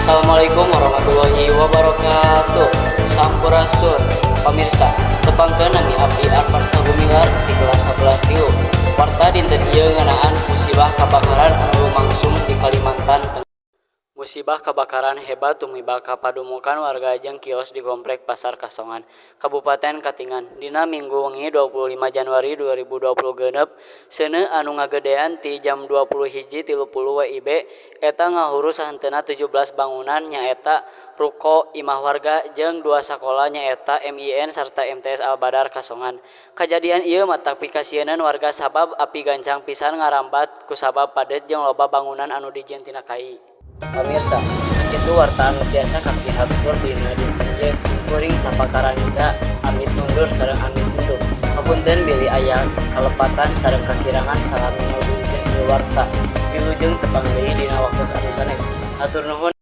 Assalamualaikum warahmatullahi wabarakatuh. Sampurasun, pamirsa. Tepangkeun, nami abdi Arfansa Gumilar di kelas 11 tilu. Warta dinten ieu ngeunaan musibah kabakaran anu lumangsung di Kalimantan Tengah. Musibah kabakaran hebat tumiba ka padumukan warga jeung kios di Komplek Pasar Kasongan, Kabupaten Katingan, dina Minggu wengi 25 Januari 2026. Seuneu anu ngagedean ti jam 21.30 WIB eta ngahuru sahenteuna 17 bangunan, nyaeta ruko, imah warga, jeung dua sakola, nyaeta MIN sarta MTs Al Badar Kasongan. Kajadian ieu matak pikasieuneun warga sabab api gancang pisan ngarambat kusabab padeut jeung loba bangunan anu dijieun tina kai. Pamirsa, sakitu warta anu tiasa kapihatur dina dinten ieu. Simkuring sapakaranca amit mundur sareng amit unduh. Hapunten bilih aya kalepatan sareng kakirangan salami ngawujudkeun ieu warta. Wilujeng tepang deui dina waktos anu sanes. Hatur nuhun.